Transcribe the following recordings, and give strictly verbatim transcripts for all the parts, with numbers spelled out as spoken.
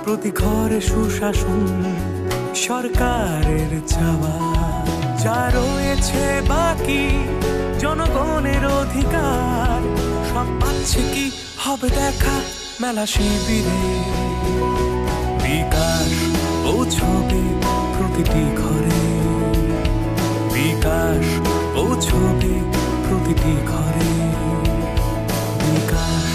প্রতি ঘরে সুশাসন সরকারের চাওয়া, যা রয়েছে বাকি জনগণের অধিকার, সব পাচ্ছে কি হবে দেখা মেলা শিবিরে। বিকাশ পৌঁছবে প্রতিটি ঘরে, বিকাশ পৌঁছবে প্রতিটি ঘরে, বিকাশ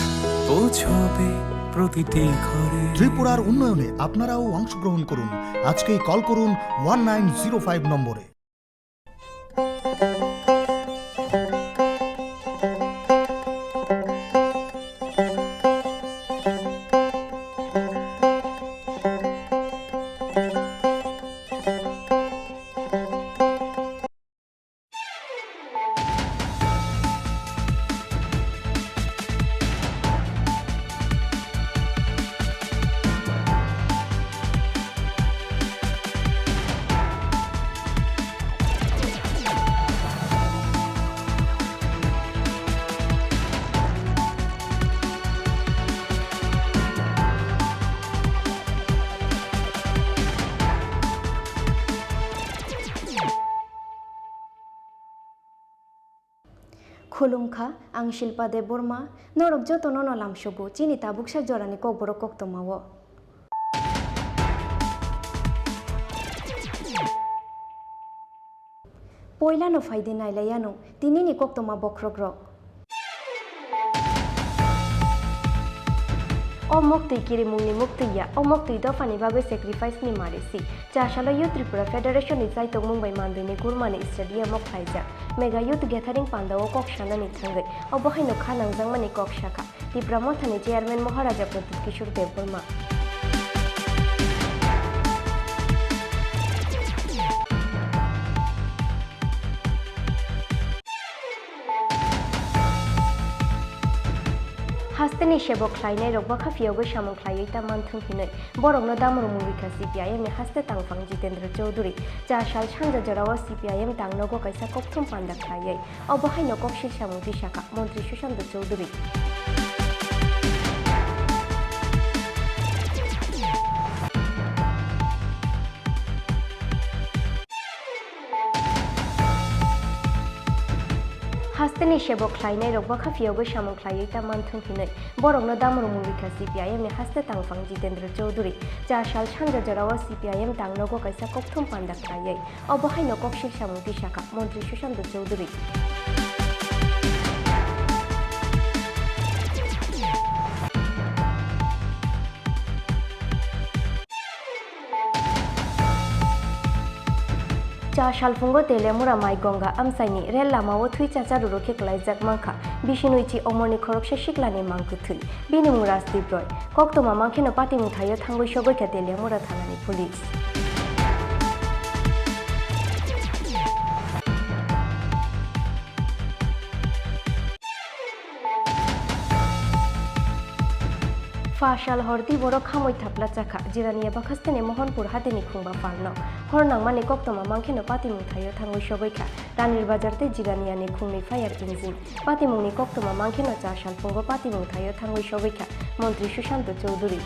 পৌঁছবে প্রতিটি ঘরে। ত্রিপুরার উন্নয়নে আপনারাও অংশগ্রহণ করুন। আজকেই কল করুন ওয়ান নাইন জিরো ফাইভ নম্বরে। Khulumkha, ang Shilpa Debbarma, norok jotono no lamsogo chini tabuksa jorani kokborok koktwmao. Poilano phaidi nailaianw tinini koktwma bokhrokrok. O moktwi kirimungni moktwi ya, o moktwi dophani bagwi sacrifice ni mari si. Chasalo Youth Tripura Federation ni chaitokmung bai mandwini kurmani stadium o khlaijak Mega Youth Gathering pandao kok sanani thangwi, obo haino kha nangjakmani kok sakha Tipra Mothani Chairman Maharaja Pradyut Kishore Debbarma. Hasteni sebo khlainairok bwkha phiyogwi samung khlaiwi ta manthung hinwi borokno damrumung rikha C P I M ni haste tangphang Jitendra Chowdhury. Chasal sanja jorao C P I M tangnogo kaisa kokthum panda khlaiwi. Obo haino koksil samung tisakha Montri Sushanta Chowdhury. Hasteni sebo khlainairok bwkha phiyogwi samung khlaiwi ta manthung hinwi borokno damrumung rikha C P I M ni haste tangphang Jitendra Chowdhury. Chasal sanja jorao C P I M tangnogo kaisa kokthum panda khlaiwi. Obo haino koksil samung tisakha Montri Sushanta Chowdhury. Cha salphungo Teliamura Maigonga amchaini rel lamao thwi chacha ruru khe kwlaijak mankha Bisinoichi Omorni khoroksa siklani mang kwthwi. Bini mung Rajdeep Roy. Koktwma mankheno patimung thaio thangwi sogwi kha Teliamura thanani police. Pha sal hordi borok khamwi thapla chakha, Jirania bakhasteni Mohanpur hatini khungba palno. Hor nangmani koktwma mankheno patimung thaio thangwi sogwi kha, Ranir Bazar tei Jiraniani khungni fire engine. Patimungni koktwma mankheno cha salphungo patimung thaio thangwi sogwi kha Montri Sushanta Chowdhury.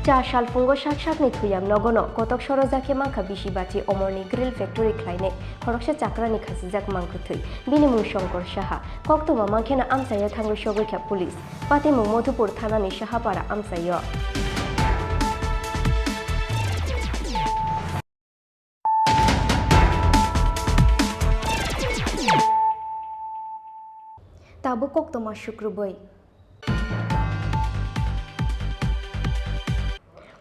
Cha salphungo sak sakni thuyang nogono kotok sorojakhe mankha bisi bachi Omorni grill factory khlainai khoroksa chakrani khachijak mang kwthwi. Bini mung Shankar Saha. Koktwma mankheno amchaio thangwi sogwi kha police. Patimung Madhupur thanani Sahapara amchaio. Tabuk koktwma sukrubwi.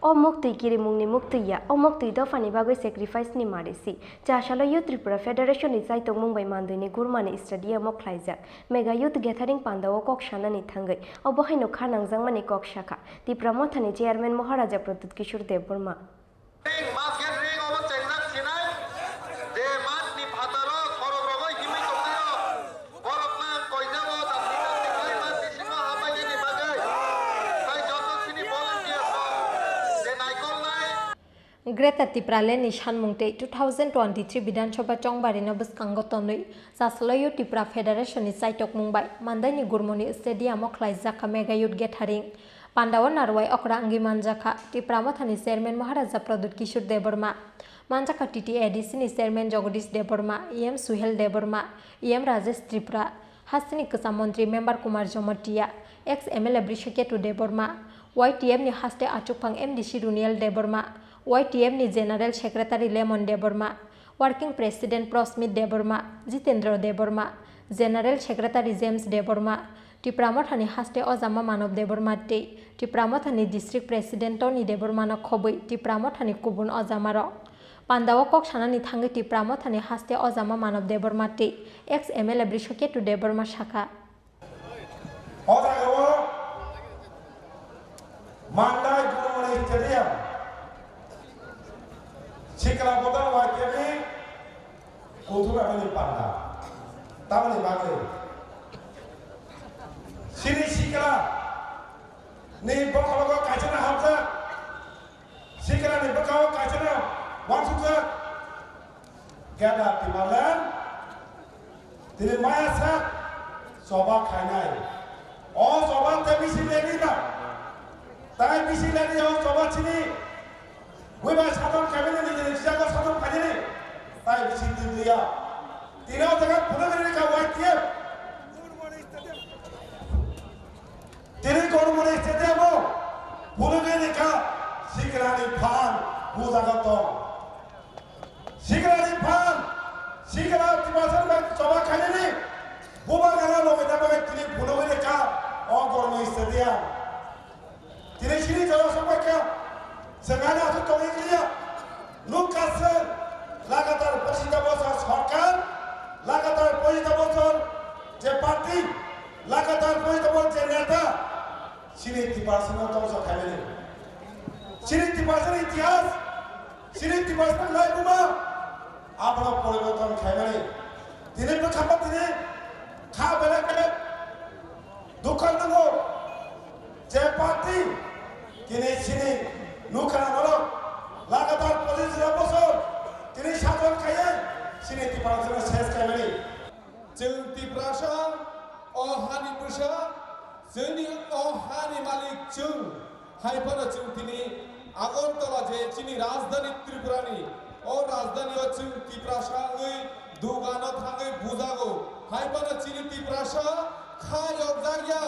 O muktwi kirimungni muktwi ya, o muktwi dophani bagwi sacrifice ni mari si. Chasalo Youth Tripura Federation ni chaitokmung bai mandwini gurmani stadium o khlaijak Mega Youth Gathering pandao kok sanani thangwi. Obo haino kha nangjakmani kok sakha Tipra Mothani Chairman Maharaja Pradyut Kishore Debbarma. Mass gathering obo chengjak sinai, je mass ni phataro khorok rogwi himwi tongwi rok, borok nang koijago jati jati khlai mass bisingo habaini bagwi, tai joto chini volunteer rok je naikolnai. Greater Tipraland ni sanmung tei two thousand twenty-three Bidhan Sabha chongbarino bwskango tonwi chaslaio Tipra Federation ni chaitokmung bai Mandaini Gurmoni Stadium o khlaijak kha Mega Youth Gathering. Pandao narwai okra wngwi manjakha Tipra Mothani Chairman Maharaja Pradyut Kishore Debbarma, manjakha T T A D C ni Chairman Jagadish Debbarma, E M Suhel Debbarma, E M Rajesh Tripura, hasteni kwcham montri Member Kumar Jamatia, ex M L A Brishaketu Debbarma, Y T F ni haste achukphang M D C Runiel Debbarma, Y T F ni General Secretary Lemon Debbarma, Working President Prosmit Debbarma, Jitendra Debbarma, General Secretary James Debbarma, Tipra Mothani haste Ojama Manob Debbarma tei Tipra Mothani District President Tony Debbarmano khobwi Tipra Mothani kubun ojamarok. Pandao kok sanani thangwi Tipra Mothani haste Ojama Manob Debbarma tei ex M L A Brishaketu Debbarma sakha. O jaga o Mandai Gurumani Stadium, Sikla Bodol Y T F ni kuthum aboni panda. Tamoni bagwi chini sikla ni bokhologo kaisa na hamjak. Sikrani bwkha-o kaisano uansukjak, Greater Tipraland tini maya sak choba khainai. O choba tei bisi lerwi ba, tai bisi lerwi o choba chini buibai satham khaimani nijini sijago satham khainani tai bisi twi twiya. Tini o jaga phunugwi rikha Y T F. Tini Gurumani Stadium o phunugwi rikha sikrani phan bujago tong. Sikrani phan, sikra Tiprasa bai choba khainani bubagrano logi na bagwi tini phunugwi rikha o Gurumani Stadium. Tini sini jora sokbaikha, sengani aswk tongwi kliya. Nukha se lagatar pochista bosor sorkar, lagatar pochista bosor je party, lagatar pochista bosor je neta, chini Tiprasano tongsa khaimani. Chini Tiprasani itihas, chini Tiprasani laibuma, abono poriborton khaimani. Tini bwkhakma tini kha belai belai dukha nango. Je party tini chini nukha norok lagatar pochis bosor tini sajon khaiwi chini Tiprasano ses khaimani. Chwng Tiprasa, o hani bwsa, chwngni o hani malik chwng. Hai phano chwng tini Agartala je chini rajdhani Tripurani, o rajdhani o chwng Tiprasa wngwi dugano thangwi bujago. Hai phano chini Tiprasa kha yokjak ya,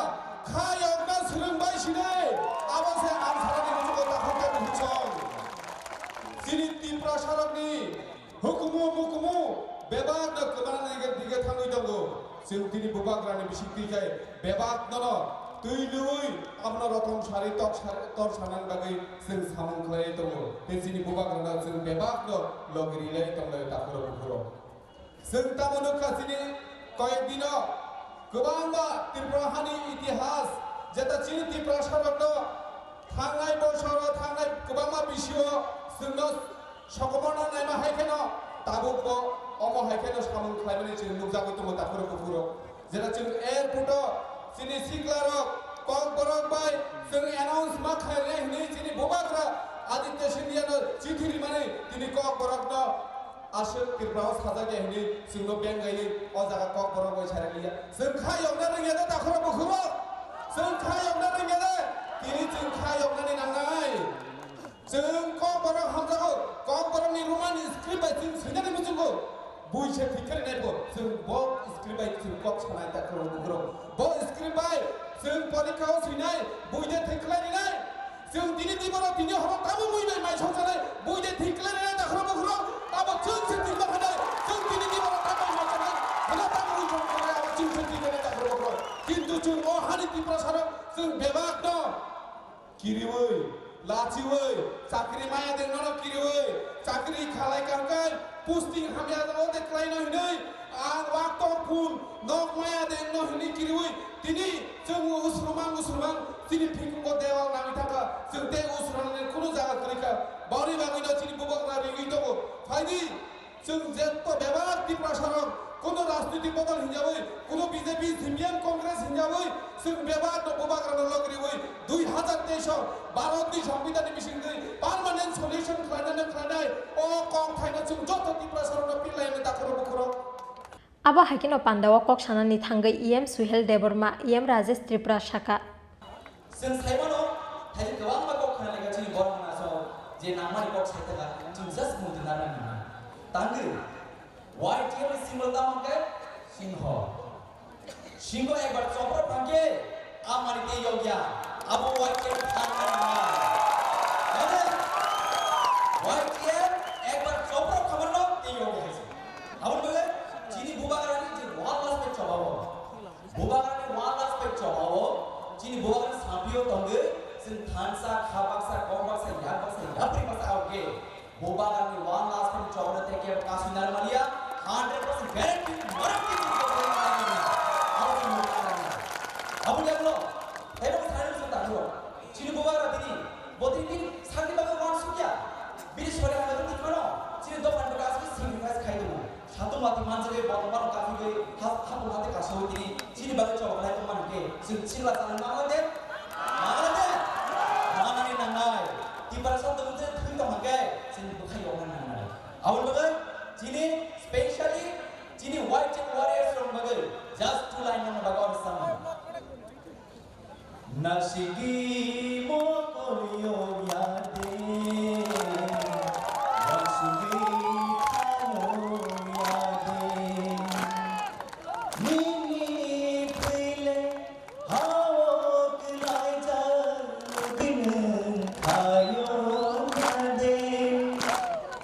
kha yokna swrwng bai sinai. Abo se ang sanani muchungo takhuk khe bukhuk song. Chini Tiprasarokni hukumu mukumu bebakno kwmana dige dige thangwi tongo. Chwng tini bubagrani bising twi khai bebakno twi lwi abono rotom sari tok sari tor sanani bagwi chwng samung khlaiwi tongo. Tei chini bubagrano chwng bebakno logi rilai tonglai takhuro bukhuro. Chwng tamo nukha chini koyek dino kwbangma Tripura hani itihas, jeta chini Tiprasarokno thangnai bosoro thangnai kwbangma bisio chwngno sokomorna naima hai kheno tabukbo omo hai kheno samung khlaimani chwng nukjagwi tongo takhuro bukhuro. Jeta chwng airport o chini siklarok kokborok bai chwng announce ma khainai hwnwi chini bubagra Aditya Scindia no chithi rimani tini kokborokno aswk Tripura o sajak ya hwnwi chwngno bengaiwi o jaga kokborok bai sairwkliya. Chwng kha yokna rwngya de takhuro bukhuro? Chwng kha yokna rwngya de? Tini chwng kha yoknani nangnai. Chwng kokborok hamjago, kokborokni Roman script bai chwng swinani muchungo. Bui se thik khe rinai bo, chwng bo script bai chwng kok sanai takhuro bukhuro. Bo script bai chwng porikha o swinai, bui de thik khlai rinai. Chwng tini tiboro tini horo tamo mui bai mai songsanai, bui de thik khlai rinai takhuro bukhuro. Abo chwng se thik ma khanai, chwng tini tiboro tamo mai songsanai, hino tamo mui songsanai, abo chwng se thik khlai rinai takhuro bukhuro. Kintu chwng o hani Tiprasarok chwng bebak no kiriwi, lachiwi, chakri maya dengno no kiriwi, chakri khalai kangkai, posting hamya o de klaino hinwi, ang wak tong phun, nok maya dengno hinwi kiriwi, tini chwng usrumang usrumang, chini phikung o dewal nangwi thangkha, chwng tei usrumani kunu jaga kwrwi kha, boni bagwi no chini bubak na rigwi tongo, phaidi, Chwng jotto bebak Tiprasarok, kuno rajnitik bodol hinjawi, kuno B J P, C P M, Congress hinjawi, chwng bebak no bubagrano logriwi, dui hazar teis o Bharat ni Songbidan ni bisingtwi permanent solution khlainani khlainai, o kok thaino chwng jotto Tiprasarokno pirlainani dakhoro bukhoro. Abo hai kheno pandao kok sanani thangwi E M Suhel Debbarma, E M Rajesh Tripura sakha. Chwng sai mano, thailik kwbangma kok khna lekha chini borok hwnna so je nangmani kok sai thaka, chwng just mudi narwknani. Tangwi, Y T F ni symbol tamo hwnkhe singho. Singho ekbar chopra phangkhe, amari tei yokya, abo Y T F thangna nangnai. Mane, Y T F ekbar chopra khamarno tei yokya hai se. Aboni bagwi chini bubagrani je one last page chobao. Bubagrani one last page chobao, chini bubagrani sampio tongwi, chwng thansa, kha baksa, kom baksa, yak baksa, yapri baksa aokhe. Bubagrani one last page chobana teke kasu narmaliya, hundred percent guarantee ni chobana narmaliya. Abo chini bubagrani. Abo yaklo, taibo sai chwng tangro. Chini bubagra tini, botini sakni bagwi one sukya. Bini sori hano tini mano, chini dophani bagwi asli sacrifice khai tongo. Satung mati manjagwi botong botong kaphigwi ha-, hapung hati kasawi tini chini bagwi chobok lai tongmani khe chwng chini ba chana mangla de? Mangla de? Mangnani nangnai. Tiprasa tongwi je thwi tongma khe chini bwkhai yokna nangnai. Aboni bagwi chini specially chini white warriors rok bagwi just two line nangna bagwi ang samung. Nasigi mokoyo yade, nasigi khalo yade. Nini pile hao kelaija gini khayo yade.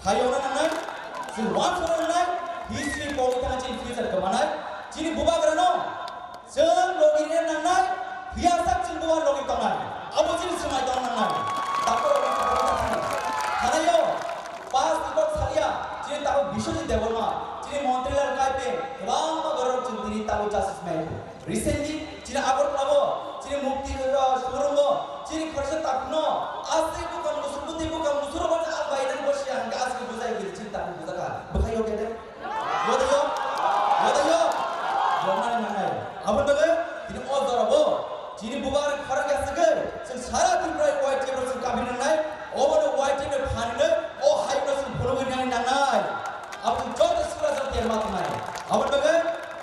Khayo na nangnai, si wan soro nangnai, history pori tana chini future kemanai, chini bubagrano. Chwng logi rina nangnai, phiya sak chwng bubar logi tongnai. Abo chini swmai tong nangnai. Takhuk rok tong nangnai. Hanayo, pass ni kok salia, chini takhuk Biswajit Debbarma, chini Montri Lal Kaipeng, kwbangma borok chwng tini tabuk justice mai. Recently, chini Agartala o, chini Mukti, uh, showroom o, chini khoroksa takhukno, aswk bwkha musuk, bwtwi bwkha musuk rok masa albai nang bo siya hwnkhe aswk bujai bini chini takhuk bujaka. Bwkhai yo kede. Wadayo, wadayo, wamani nangnai. Aboni bagwi tini o jorabo chini bubar khorang ya swgwi chwng sara Tripura Y T F rok chwng kabi nangnai. Obono Y T F ni phanino o hayungno chwng phunugwi nani nangnai. Abo chwng joto sura jati ma tongnai. Aboni bagwi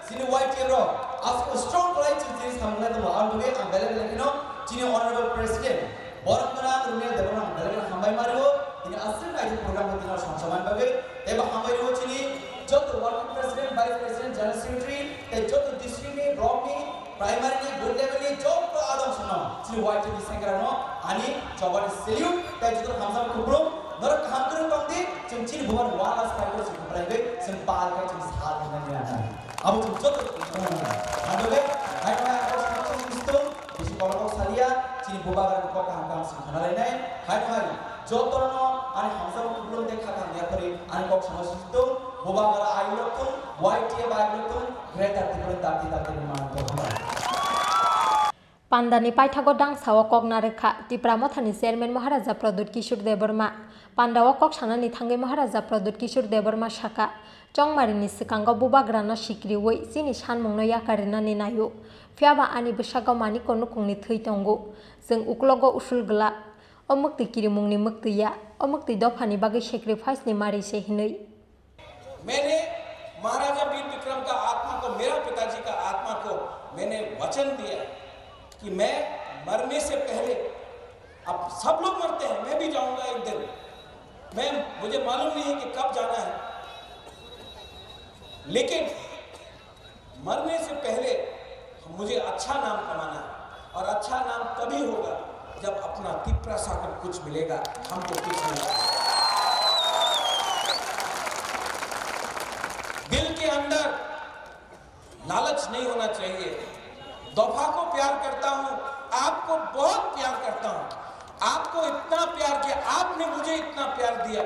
chini Y T F rok aswk strong khlai chwng chini samung lai tongo. Aboni bagwi ang belai belai kheno chini honorable president Borok gwnang Runil Debbarma belai belai hambai ma rio, tini aswk naijak program bo tini songcha man bagwi, tei bo hambai rio chini joto working president, vice president, general secretary, tei joto district ni, block ni, primary ni, booth level ni joto adong sono chini Y T F ni sengkrak no ani chobani salute, tei joto hamjak kupulung, norok kaham kwrwng tong di, chwng chini bubar wala spai ko chwng kwplai gwi, chwng pal khe chwng sal hwnwi nang nang. Abo chwng joto hambai, hambai, hambai, hambai, Bisi kolok kok salia, chini bubagrani kok kaham kaham song khna lainai. Hai no hai, jotono ani hamjak kupulung tei kha kaham yapharwi ani kok sama sujito, bubagra ayuk rok thung, Y T F ayuk rok thung, Greater Tipraland dati dati ni manang tong hambai. Pandani paithago dangsa o kok narwkha Tipra Mothani Chairman Maharaja Pradyut Kishore Debbarma. Panda o kok sanani thangwi Maharaja Pradyut Kishore Debbarma sakha, Chongmarini swkango bubagrano sikriwi chini sanmungno yakarinani naio. Phiyaba ani bwsakgo Maniko nukhungni thwi tongo. Chwng uklogo usul glak. O mwktwi kirimungni mwktwi ya. O mwktwi dophani bagwi sacrifice ni mari se hinwi. मैंने महाराजा वीर विक्रम का आत्मा को, मेरा पिताजी का आत्मा को मैंने वचन दिया कि मैं मरने से पहले, अब सब लोग मरते हैं, मैं भी जाऊंगा एक दिन, मैं, मुझे मालूम नहीं है कि कब जाना है, लेकिन मरने से पहले मुझे अच्छा नाम कमाना है, और अच्छा नाम तभी होगा जब अपना तिप्रासा को कुछ मिलेगा, हमको कुछ नहीं। दिल के अंदर लालच नहीं होना चाहिए। दोफा को प्यार करता हूँ, आपको बहुत प्यार करता हूँ। आपको इतना प्यार किया, आपने मुझे इतना प्यार दिया।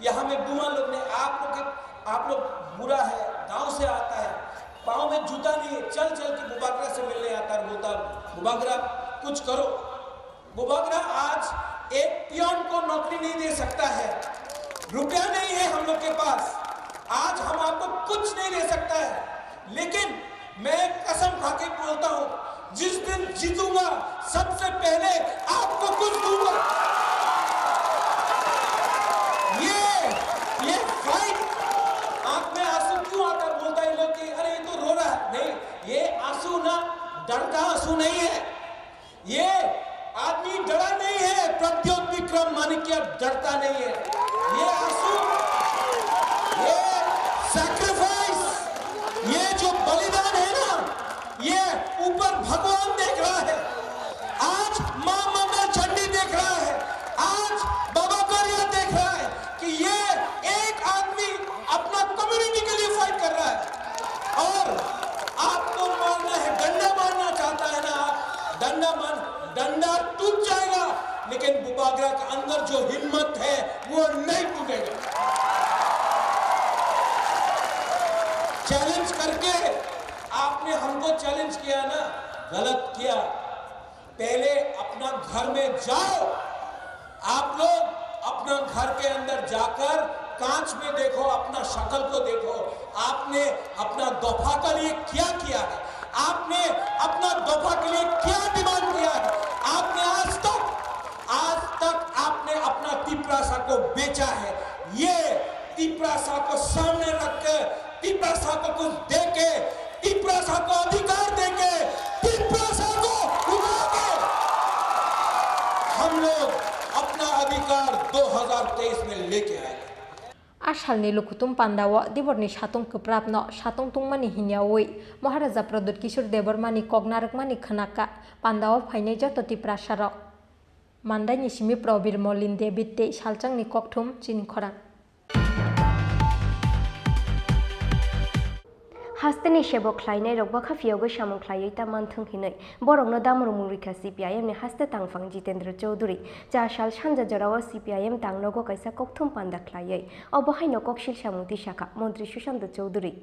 यहाँ में बुआ लोग ने आप लोग के, आप लोग बुरा है, गांव से आता है, पाँव में जूता नहीं है, चल चल के बुबागरा से मिलने आता है, बोलता, "बुबागरा, कुछ करो।" बुबागरा आज एक पियोन को नौकरी नहीं दे सकता है, रुपया नहीं है हम लोग के पास। आज हम आपको कुछ नहीं दे सकता है, लेकिन मैं कसम खा के बोलता हूं, जिस दिन जीतूंगा, सबसे पहले आपको कुछ दूंगा। ये, ये फाइट, आंख में आंसू क्यों आता है? बोलता है लोग कि अरे, ये तो रो रहा है। नहीं, ये आंसू ना, डर का आंसू नहीं है। ये आदमी डरा नहीं है, प्रद्योत विक्रम माणिक्य डरता नहीं है। ये आंसू, ये सैक्रिफाइस, ये जो बलिदान है ना, ये ऊपर भगवान देख रहा है। आज मां मंगल चंडी देख रहा है, आज बाबा गौरिया देख रहा है कि ये एक आदमी अपना कम्युनिटी के लिए फाइट कर रहा है। और आपको मारना है, डंडा मारना चाहता है ना आप, डंडा मार, डंडा टूट जाएगा, लेकिन बुबागरा के अंदर जो हिम्मत है, वो नहीं टूटेगा। चैलेंज करके आपने हमको चैलेंज किया ना, गलत किया। पहले अपना घर में जाओ। आप लोग अपना घर के अंदर जाकर कांच में देखो, अपना शक्ल को देखो। आपने अपना दफा के लिए क्या किया है? आपने अपना दफा के लिए क्या डिमांड किया है? आपने आज तक, आज तक आपने अपना तिपरासा को बेचा है। ये तिपरासा को सामने रख के, तिपरासा को कुछ दे के, तिपरासा को अधिकार दे के, तिपरासा को उठा के हम लोग अपना अधिकार दो हज़ार तेईस में लेके आएंगे। A salni Lukhutum pandao Diborni satung kwprapno satung tungmani hinyawi Maharaja Pradyut Kishore Debbarmani kok narwkmani khwnaka pandao phainai joto Tiprasarok. Mandaini simi Probir Molin David tei salchangni kokthum chini khorang. Hasteni sebo khlainairok bwkha phiyogwi samung khlaiwi ta manthung hinwi borokno damrumung rikha C P I M ni haste tangphang Jitendra Chowdhury. Cha sal sanja jorao C P I M tangnogo kaisa kokthum panda khlaiwi obo haino koksil samung tisakha Montri Sushanta Chowdhury.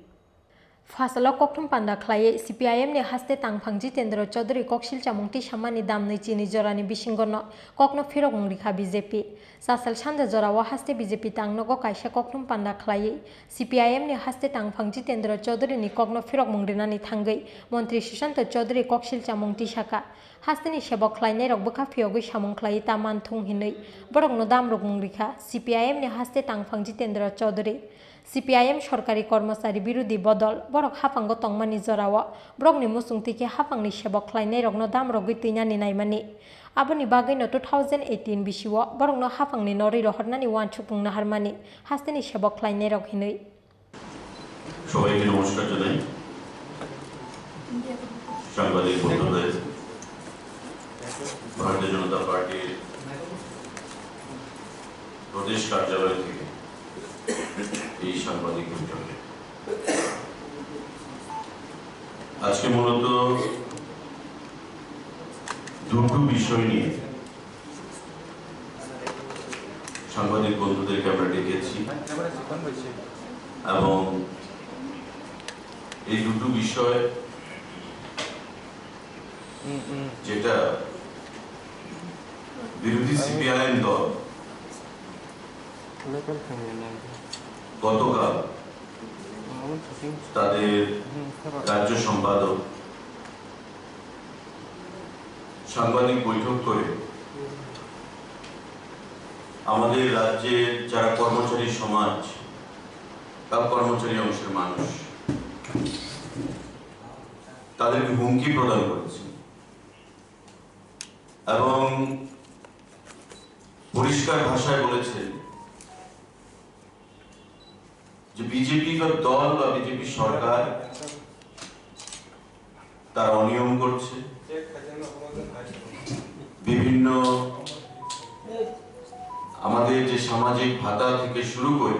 Phasalo kokthum panda khlaiwi C P I M ni haste tangphang Jitendra Chowdhury koksil chamung tisamani damnwi chini jorani bisingono kokno phirokmung rikha B J P. Chasal sanja jorao haste B J P tangnogo kaisa kokthum panda khlaiwi C P I M ni haste tangphang Jitendra Chowdhury ni kokno phirokmung rinani thangwi Montri Sushanta Chowdhury koksil chamung tisakha. Hasteni sebok khlainairok bwkha phiyogwi samung khlaiwi ta manthung hinwi borokno damrokmung rikha C P I M ni haste tangphang Jitendra Chowdhury. C P I M sorkari kormochari birodhi bodol borok haphango tongmani jorao borokni muchungtwi khe haphangni sebok khlainairokno damrogwi twinani naimani. Aboni bagwino two thousand eighteen bisio borokno haphangni norwi rohornani uansukmung naharmani hasteni sebok khlainairok hinwi. সবাইকে নমস্কার জানাই। সাংবাদিক বন্ধুদের ভারতীয় জনতা পার্টির প্রদেশ কার্যালয় থেকে এই সাংবাদিক বৈঠকে। আজকে মূলত দুটো বিষয় নিয়ে সাংবাদিক বন্ধুদেরকে আমরা ডেকেছি এবং এই দুটো বিষয়, যেটা বিরোধী সিপিআইএম দল গতকাল তাদের রাজ্য সম্পাদক সাংবাদিক বৈঠক করে আমাদের রাজ্যের যারা কর্মচারী সমাজ বা কর্মচারী অংশের মানুষ, তাদেরকে হুমকি প্রদান করেছে এবং পরিষ্কার ভাষায় বলেছে যে বিজেপি দল বা বিজেপি সরকার তারা অনিয়ম করছে, বিভিন্ন আমাদের যে সামাজিক ভাতা থেকে শুরু করে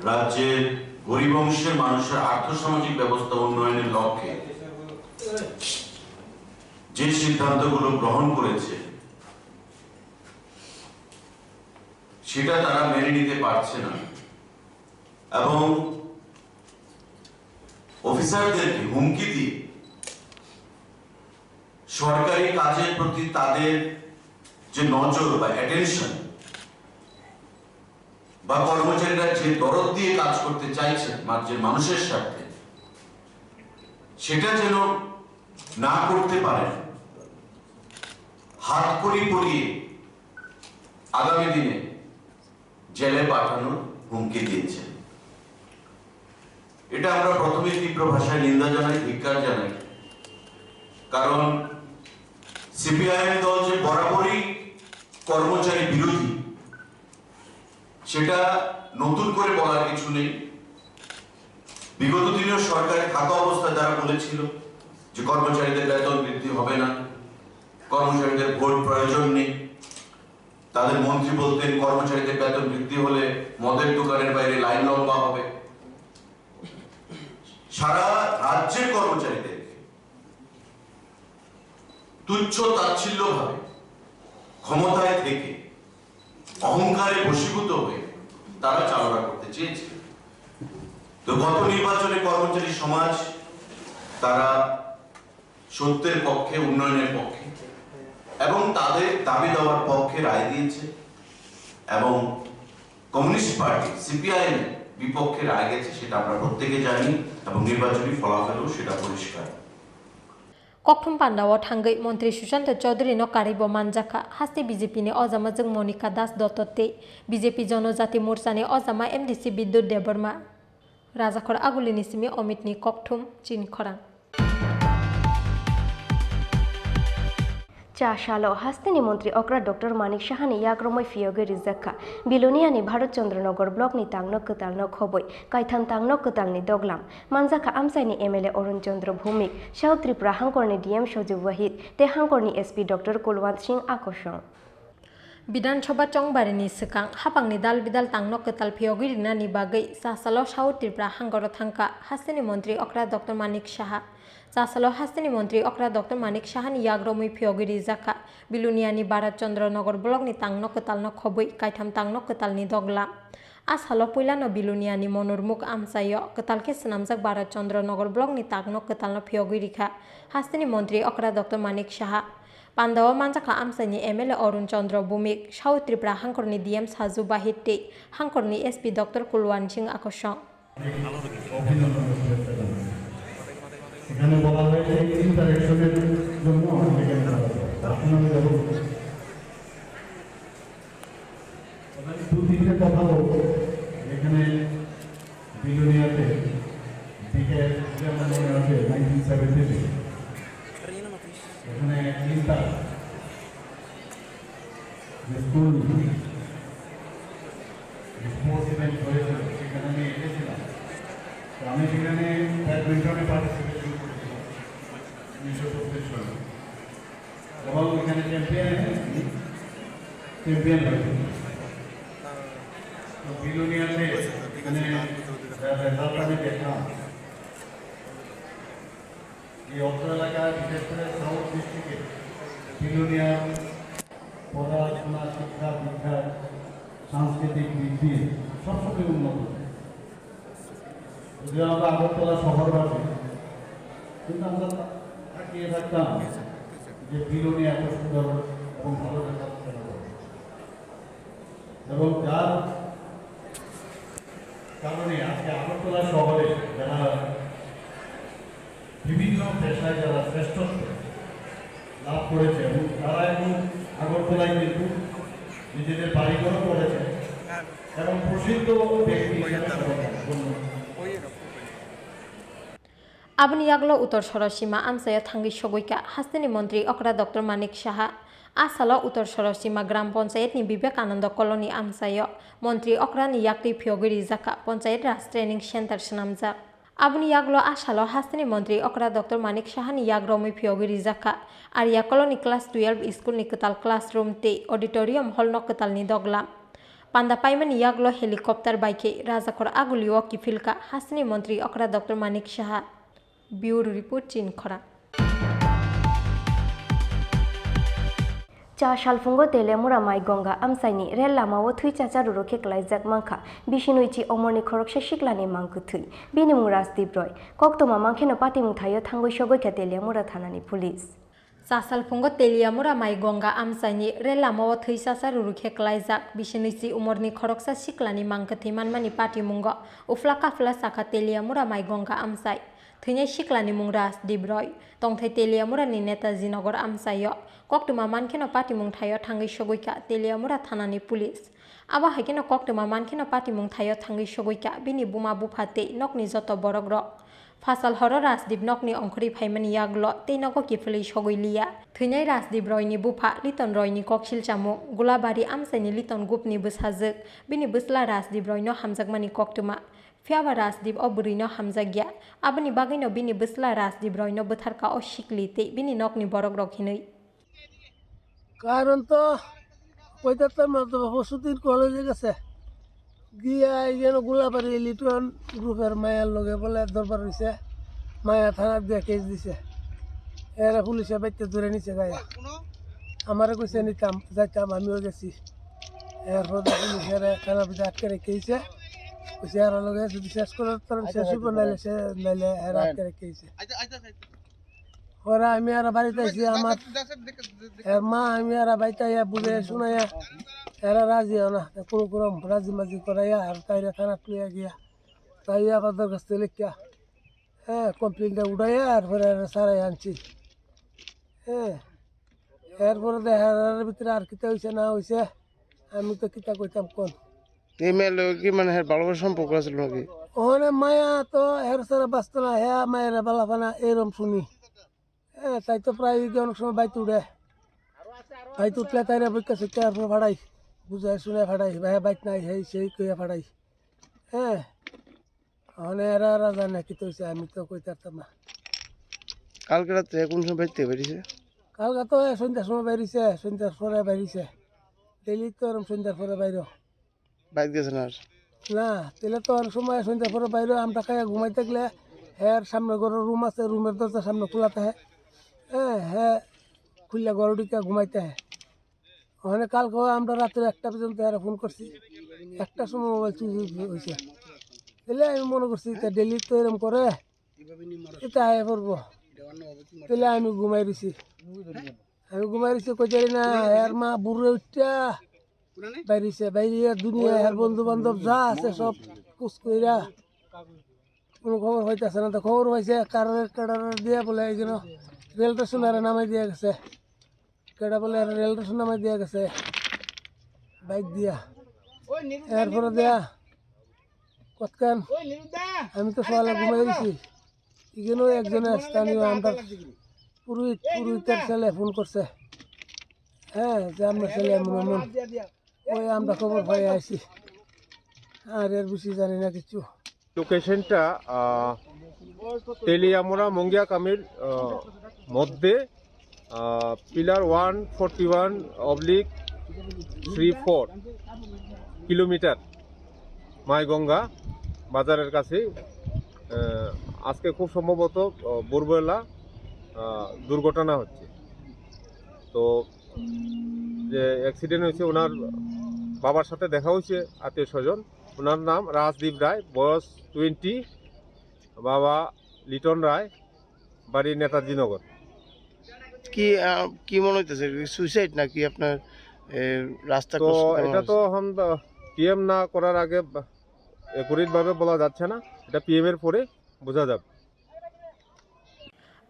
রাজ্যের গরিব অংশের মানুষের আর্থসামাজিক ব্যবস্থা উন্নয়নের লক্ষ্যে যে সিদ্ধান্তগুলো গ্রহণ করেছে, সেটা তারা মেনে নিতে পারছে না এবং অফিসারদেরকে হুমকি দিয়ে সরকারি কাজের প্রতি তাদের যে নজর বা অ্যাটেনশন, বা কর্মচারীরা যে দরদ দিয়ে কাজ করতে চাইছেন, মা-, যে মানুষের স্বার্থে, সেটা যেন না করতে পারেন, হাত কড়ি পরিয়ে আগামী দিনে জেলে পাঠানোর হুমকি দিয়েছেন। এটা আমরা প্রথমে তীব্র ভাষায় নিন্দা জানাই, ধিক্কার জানাই, কারণ সিপিআইএম দল যে বরাবরই কর্মচারী বিরোধী, সেটা নতুন করে বলার কিছু নেই। বিগত দিনেও সরকারে থাকা অবস্থায় তারা বলেছিল যে কর্মচারীদের বেতন বৃদ্ধি হবে না, কর্মচারীদের ভোট প্রয়োজন নেই। তাদের মন্ত্রী বলতেন কর্মচারীদের বেতন বৃদ্ধি হলে মদের দোকানের বাইরে লাইন লম্বা হবে। সারা রাজ্যের কর্মচারীদেরকে তুচ্ছ তাচ্ছিল্যভাবে ক্ষমতায় থেকে অহংকারে বশীভূত হয়ে তারা চালনা করতে চেয়েছিল। তো গত নির্বাচনে কর্মচারী সমাজ তারা সত্যের পক্ষে, উন্নয়নের পক্ষে এবং তাদের দাবি দাওয়ার পক্ষে রায় দিয়েছে এবং কমিউনিস্ট পার্টি, সিপিআইএম, বিপক্ষে রায় গেছে, সেটা আমরা প্রত্যেকে জানি এবং নির্বাচনী ফলাফলও সেটা পরিষ্কার। Kokthum pandao thangwi Montri Sushanta Chaudhary no karwi bo manjakha, haste B J P ni ojamajwk Monika Das Dotto tei B J P Jonojati Morcha ni ojama M D C Bidyut Debbarma. Rajakhor Aguli ni simi Omit ni kokthum chini khorang. Cha salo hasteni montri okra Doctor Manik Saha ni yakromwi phiyogwi rijak kha Bilonia ni Bharat Chandra Nagar block ni tangno kwtal no khobwi kaitham tangno kwtal ni doglam manjakha amchai ni M L A Arun Chandra Bhowmik, South Tripura hangkor ni D M Sajib Wahid tei hangkor ni S P Doctor Kulwant Singh Akosong. Bidhan Sabha chongbari ni swkang hapang ni dal bidal tangno kwtal phiyogwi rinani bagwi cha salo South Tripura hangkor o thangkha hasteni montri okra Doctor Manik Saha. Cha salo hasteni montri okra Doctor Manik Saha ni yakromwi phiyogwi rijak kha Bilonia ni Bharat Chandra Nagar block ni tangno kwtal no khobwi kaitham tangno kwtal ni doglam. A salo puila no Bilonia ni Monurmukh amchai o kwtal khe swnamjak Bharat Chandra Nagar block ni tangno kwtal no phiyogwi rikha hasteni montri okra Doctor Manik Saha. Pandao manjakha amchai ni M L A Arun Chandra Bhowmik, South Tripura hangkor ni D M Sajib Wahid tei hangkor ni S P Doctor Kulwant Singh Akosong. অভিনন্দন ও শুভেচ্ছা জানাই। এখানে বলা হয়েছে ইন্টারঅ্যাকশনের জন্য আমাদেরকে করা হয়েছে। এখন আমি যাব। আমি দু তিনটে কথা বলবো। এখানে বিলোনিয়াতে বিকে আছে নাইনটিন সেভেন্টি থ্রি। এখানে ইন্টার যে স্কুল, যে স্পোর্টস ইভেন্ট হয়েছিল, সেখানে আমি এসেছিলাম। তো আমি সেখানে ব্যাডমিন্টনে পার্টিসিপেশন করেছিলাম উনিশশো সত্তর সালে। এবং এখানে চ্যাম্পিয়ন, চ্যাম্পিয়ন হয়েছিল। তো বিলোনিয়াতে এখানে রেজাল্ট আমি দেখলাম। এই অত্র এলাকায়, বিশেষ করে সাউথ ডিস্ট্রিক্টে বিলোনিয়ার পড়াশোনা, শিক্ষা, দীক্ষা, সাংস্কৃতিক দিক দিয়ে সবসময় উন্নত। যদিও আমরা আগরতলা শহরবাসী, কিন্তু আমরা তা-, তাকিয়ে থাকতাম যে বিলোনিয়া এত সুন্দর এবং ভালো লেখাপড়া করে। এবং যার কারণে আজকে আগরতলা শহরে যারা বিভিন্ন পেশায় যারা শ্রেষ্ঠত্ব লাভ করেছে এবং তারা এখন আগরতলায় কিন্তু নিজেদের বাড়িঘরও করেছে এবং প্রসিদ্ধ ব্যক্তি হিসেবে তারা গণ্য। Aboni yaglo Uttor Sorosima amchaio thangwi sogwi kha hasteni montri okra Doctor Manik Saha. A salo Uttor Sorosima Gram Panchayet ni Vivekananda Colony amchaio montri okra ni yaktwi phiyogwi rijak kha Panchayet Raj Training Center swnamjak. Aboni yaglo a salo hasteni montri okra Doctor Manik Saha ni yakromwi phiyogwi rijak kha Arya Colony Class twelve school ni kwtal classroom tei auditorium hall no kwtal ni doglam. Panda paimani yaglo helicopter bai khe Rajakhor Aguli o kiphil kha hasteni montri okra Doctor Manik Saha. Bureau Report, Chinkhora. Cha salphungo Teliamura Maigonga amchaini rel lamao thwi chacharurok khe klaijak mankha, bisinoichi omorni khoroksa siklani mang kwthwi. Bini mung Rajdeep Roy. Koktwma mankheno patimung thaio thangwi sogwi kha Teliamura thanani police. Chasal phungo Teliamura Mai Gonga amchaini rel lamao thwi chasa ruru khe klaijak bisini chi umorni khoroksa siklani mangkwthwi manmani patimungo uphla kaphla sakha Teliamura Mai Gonga amchai. Thwinai siklani mung Rajdeep Roy. Tongthai Teliamurani Netaji Nagar amchaio. Koktwma mankheno patimung thaio thangwi sogwikha Teliamura thanani police. Abo hai kheno koktwma mankheno patimung thaio thangwi sogwikha bini buma bupha tei nokni joto borokrok. Phasal horo Rajdeep nokni ongkhorwi phaimani yagulo tei nogo kiphilwi sogwi liya. Thwinai Rajdeep Royni bupha Liton Royni koksil chamung, Gulabari amchaini Liton Gupni bwsajwk, bini bwsla Rajdeep Royno hamjakmani koktwma. Phiyaba Rajdeep o bwrwino hamjakya. Aboni bagwino bini bwsla Rajdeep Royno bwtharka o sikli tei bini nokni borokrok hinwi. Karon to koita tamo to Hosutin college gese. Giya iyeno Gulabari Liton group er mayar loge bole dorbar hoise. Maya thana de case dise. Era police baite dure nise gaya. Amare koise nitam, jaitam, amiyo gesi. Erpor de police ere thana bida atkere keise. Koise aro loge jodi ses kore, tore ses hoibo, naile se, naile era atkere keise. Ora ami aro barite aisi amar, er ma ami aro baite ya buje sunaya, era raji ona, kunu kunu raji maji koraya, ar taire thana tuya giya. Tai abar dorkhasto likha. He, complaint da udaya, ar pore era sarai anchi. He. Erpore de herar bhitere ar kita hoise na hoise, ami to kita koitam kon. Te melo ki mane her bhalo bhalo somporko asil naki? Ohone maya to her sara basto na, he maya re bala pana erom suni. He, tai to prai ge onek somoy bai tude. Bai tutle tai re bikka sikka erpore phadai. Bujai sunai phadai, bai bai nai, hei sei koya phadai. He. Ohone era raja na kito hoise, ami to koi tartam na. Kalke ratre kun somoy baite berise? Kalke to sondyar somoy berise, sondyar pore berise. Daily to erom sondyar pore bairo. Bike gese na ar? Na, tele to onek somoy sondyar pore bairo, amra kaya ghumai thakle, her samne ghoro room ase, room er dorja samne khula thahe. He, he, khulle ghoro dhikya ghumai thahe. Ohone kalke amra ratre ekta porjonto ere phone korchi, ekta somoy mobile churi hoise. Tele ami mone korchi, ta daily to erom kore, eta hai porbo. Tele ami ghumai roichi. Ami ghumai roichi, koi jani na, her ma bure uthya. Bairi se, bairi ya duniya, her bondhu bandhab ja ase sob kus koira. Kono khobor paitase na, to khobor paise, kare, kare diya bole, ei jeno rail station ere namai diya gese. Keda bole rail station namai diya gese. Bike diya. Erpore diya. Kotkan. Ami to soale ghumai roichi. Igeno ekjone sthaniyo amra purohit, purohitor sele phone korche. He, je amra sele emon emon. Oi amra khobor pai aisi. Ar er besi jani na kichu. লোকেশনটা, আহ, তেলিয়ামুড়া মঙ্গিয়া কামির, আহ, মধ্যে, আহ, pillar one forty one oblique three four kilometre Maiganga বাজারের কাছে, আহ, আজকে খুব সম্ভবত, আহ, ভোরবেলা, আহ, দুর্ঘটনা হচ্ছে। তো যে অ্যাক্সিডেন্ট হয়েছে, ওনার বাবার সাথে দেখা হয়েছে, আত্মীয় স্বজন। ওনার নাম রাজদীপ রায়, বয়স টোয়েন্টি, বাবা লিটন রায়, বাড়ি নেতাজি নগর। কি, আহ, কি মনে হইতেছে? সুইসাইড নাকি আপনার, এ, রাস্তা তো ক্রস করতে মনে এটা তো হইছে? এখন, আহ, পিএম না করার আগে বা-, অ্যাকুরেট ভাবে বলা যাচ্ছে না, এটা পিএম এর পরে বোঝা যাবে।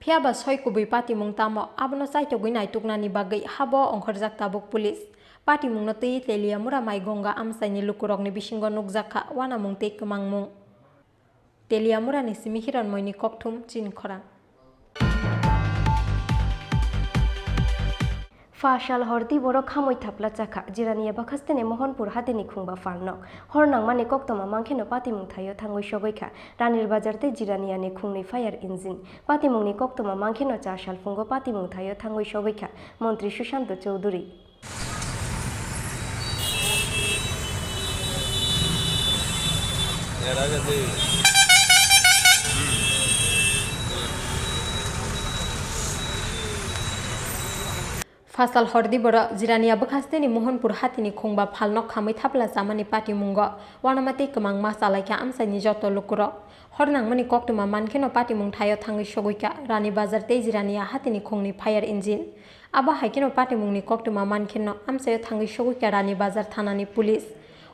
Phiyaba soi kubui patimung tamo, abono chaitogwi naituknani bagwi habo ongkhorjak tabuk police. Patimungno twiwi Teliamura Maigonga amchaini lukurokni bisingo nukjakha uanamung tei kwmangmung. Teliamurani simi Hiranmoini kokthum chini khorang. Pha sal hordi borok khamwi thapla chakha. Jirania bakhasteni Mohanpur hatini khungba phalnok. Hor nangmani koktoma mankheno patimung thaio thangwi sogwi kha. Ranir Bazar tei Jiraniani khungnwi fire engine. Patimungni koktoma mankheno cha salphungo patimung thaio thangwi sogwi kha Montri Sushanto Chowdhury. Phasal hordi boro Jirania bwkhasteni Mohanpur hatini khungba phalnok khamwi thapla chamani patimungo uanama tei kwmangma chalaikha amchaini joto lukurok. Hor nangmani koktwma mankheno patimung thaio thangwi sogwikha Rani Bazar tei Jirania hatini khungni fire engine. Abo haikheno patimungni koktwma mankheno amchaio thangwi sogwikha Rani Bazar thanani police.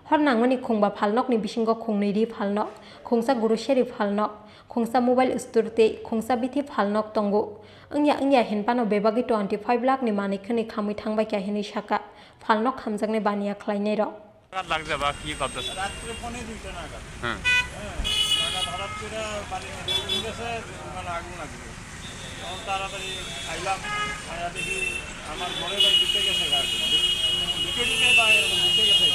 Hor nangmani khungba phalnokni bisingo khungnwi ri phalnok, khungsa grocery phalnok, khungsa mobile store tei khungsa bithi phalnok tongo. Wngya wngya hinphano bebagwi twenty five lakh ni manwi khwnwi khamwi thangbaikha hinwi sakha phalnok khamjaknai baniya khlainairok. নাগাদ লাগছে বা কি ভাবতেছেন? রাত্রে পৌনে দুইটা নাগাদ। হ্যাঁ। হ্যাঁ, নাগাদ হঠাৎ করে বাড়ির মধ্যে টিন গেছে, দোকানে আগুন লাগছে। তখন তাড়াতাড়ি আইলাম, আয়া দেখি আমার বড় ভাই ঢুকে গেছে গা। ঢুকে ঢুকে বা এরকম ঢুকে গেছে।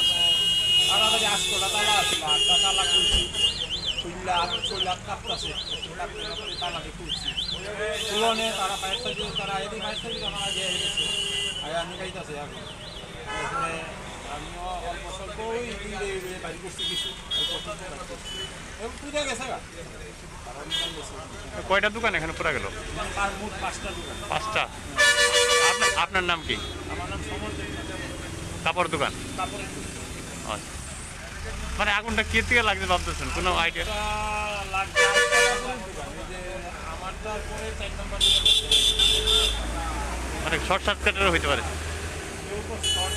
তাড়াতাড়ি আটটা তালা আছিল, আটটা তালা খুলছি। খুললে আট, ছয় লাখ কাঁপতেছে। কাঁপতে কাঁপতে তালা দিয়ে খুলছি। খুলনে তারা ফায়ার সার্ভিস, তারা এদি ফায়ার সার্ভিস আমার আগে এসে গেছে। আয়া নিকাইতেছে এখন। তারপরে আমিও অল্প স্বল্প ওই উড়ে উড়ে বাড়ি করছি কিছু, অল্প স্বল্প বাড়ি করছি। এবং পূজা গেছে গা। তারা নিয়ে গেছে। কয়টা দোকান এখানে পুরা গেল? মানে পাঁচ, মোট পাঁচটা দোকান। পাঁচটা? আপনার, আপনার নাম কি? আমার নাম সমর দেবনাথ। কাপড় দোকান? কাপড়ের দোকান। আচ্ছা। মানে আগুনটা কি থেকে লাগছে ভাবতেছেন? কোনো আইডিয়া? এটা লাগছে আরেকটা কাপড়ের দোকান। এই যে আমার তারপরে চার নম্বর দোকান। মানে শর্ট সার্কিটেরও হইতে পারে? কেউ তো শর্ট,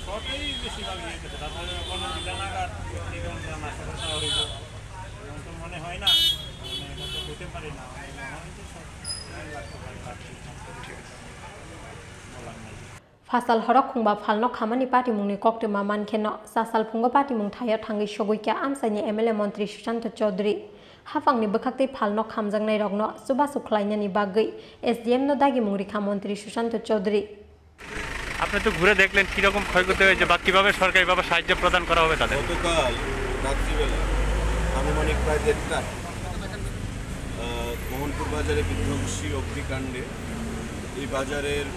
শর্টেই বেশিরভাগ ইয়ে করছে। তারপরে কোনো দুইটা নাগাদ এরকম নাশা টাশা হইব। এরকম তো মনে হয় না। মানে এটা তো হইতে পারে না। মানে মনে হয় যে শর্ট লাগতে পারে। বলার নেই। Phasal horo khungba phalnok khamani patimungni koktwma mankheno, chasal phungo patimung thaio thangwi sogwikha amchaini M L A montri Sushanta Chowdhury. Haphangni bwkhaktwi phalnok khamjaknairokno chubachu khlainani bagwi S D M no dagimung rikha montri Sushanta Chowdhury. আপনি তো ঘুরে দেখলেন কিরকম ক্ষয়ক্ষতি হয়েছে বা কিভাবে সরকারিভাবে সাহায্য প্রদান করা হবে তাদের? গতকাল রাত্রিবেলা আনুমানিক প্রায় দেড়টায়, আহ, মোহনপুর বাজারে বিধ্বংসী অগ্নিকাণ্ডে এই বাজারের